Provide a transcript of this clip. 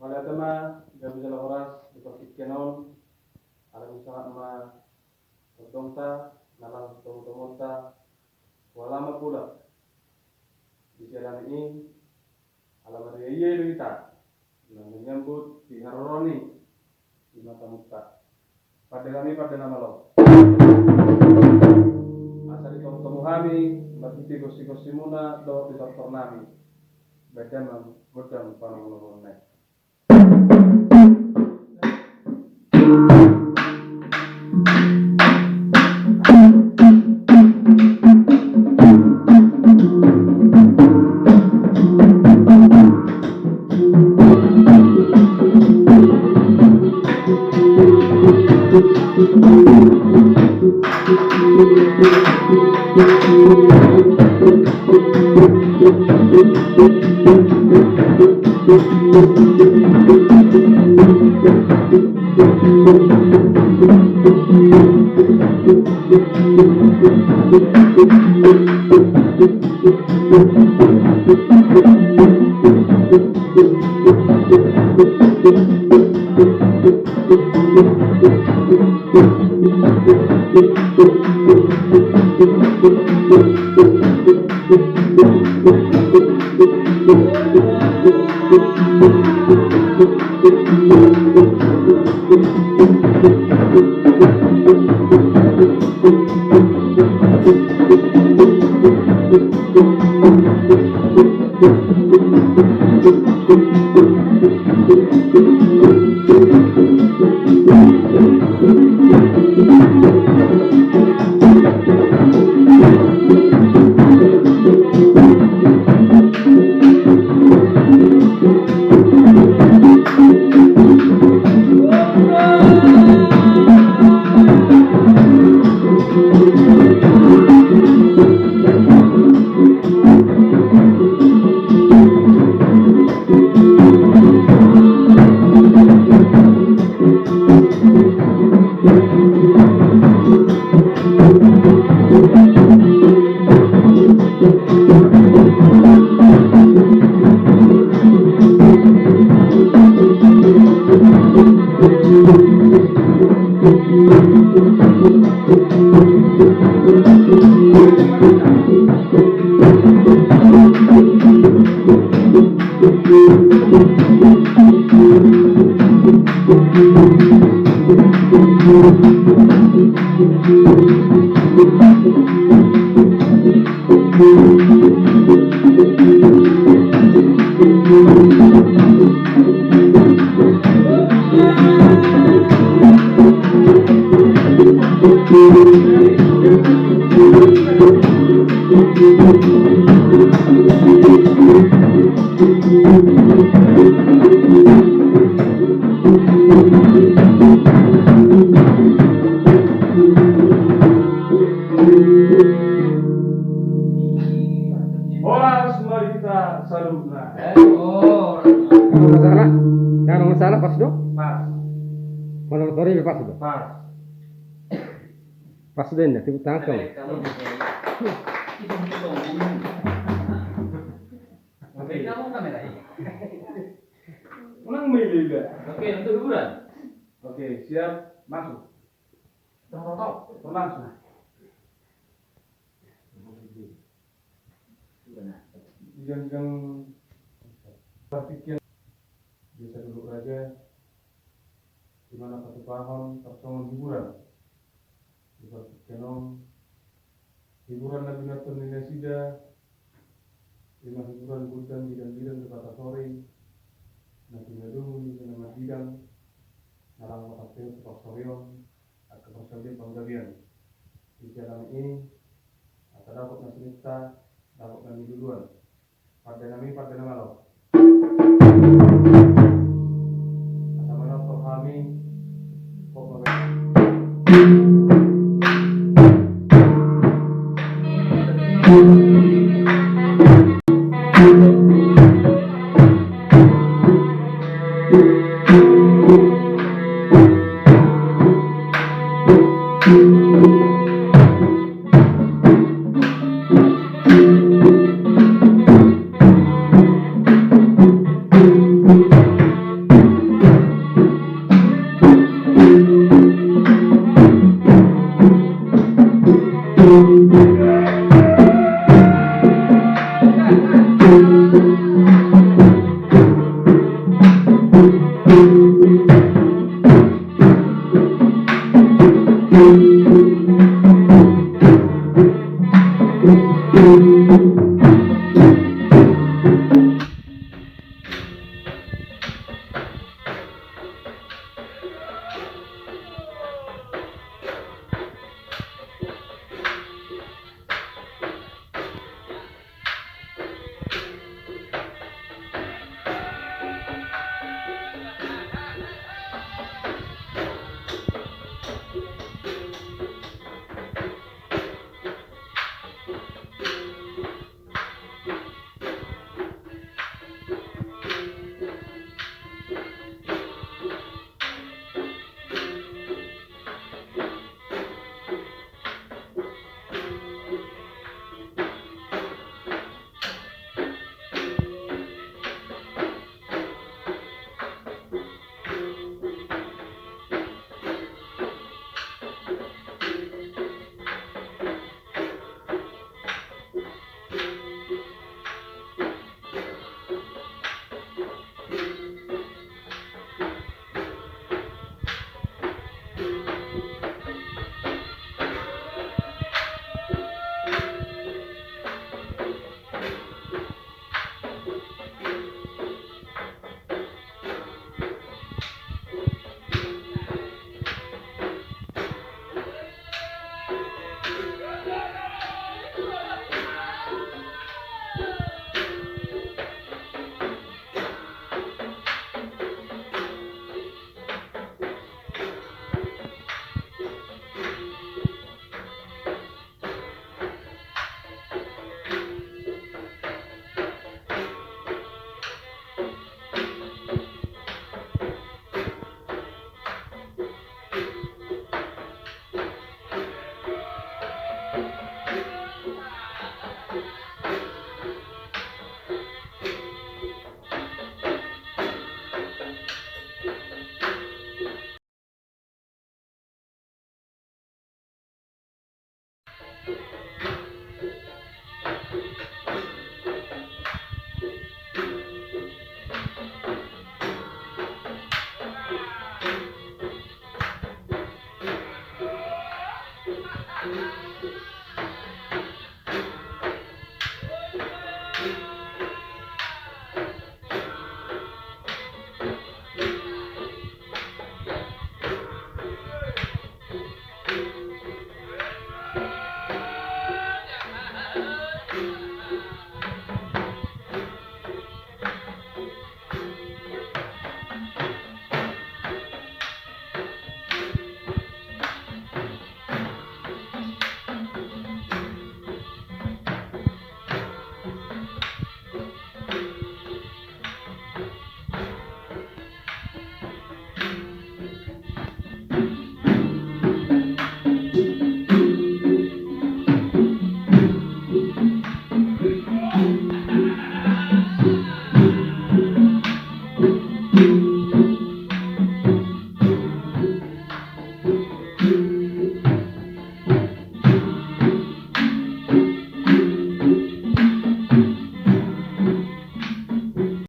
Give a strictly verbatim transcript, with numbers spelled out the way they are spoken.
Mauliate ma, gabe jala horas di partingkian on, ala ni sahat ma tondongta, na laho sitomu-tomunta, hualama pula di sialan i, ala maria-ia do hita na menyambut di haroro ni di mata muta. Pande nami, pande na malo. Asa ditomu-tomu hami marhite gonsi-gonsimuna dohot di tortor nami. Baen damang gondang panongon-ongon nai. Horas ma di hita saluhutna. Ndang masalah, ndang masalah, pas do. Pas. Menurut Tori pas do. Pas. Pas do, inda tepuk tangan. Oke. Kamu kamera ini. Menang mili, Bang. Oke, untuk hiburan. Oke, siap, masuk. Berlangsung. Ginjang-ginjang partingkian di saluhut raja, di mana patupahon tarsongon hiburan. Di partingkian on, hiburan na binahen ni nasida, ima hiburan gondang bidang-bidang di Batasori, na pinadomu ni na marbidang, na laho pasahat tu parsorion, angka parsaulian panggabean. Di sialan i, asa dapot na sininta, dapot na niluluan. Pande nami, pande na malo.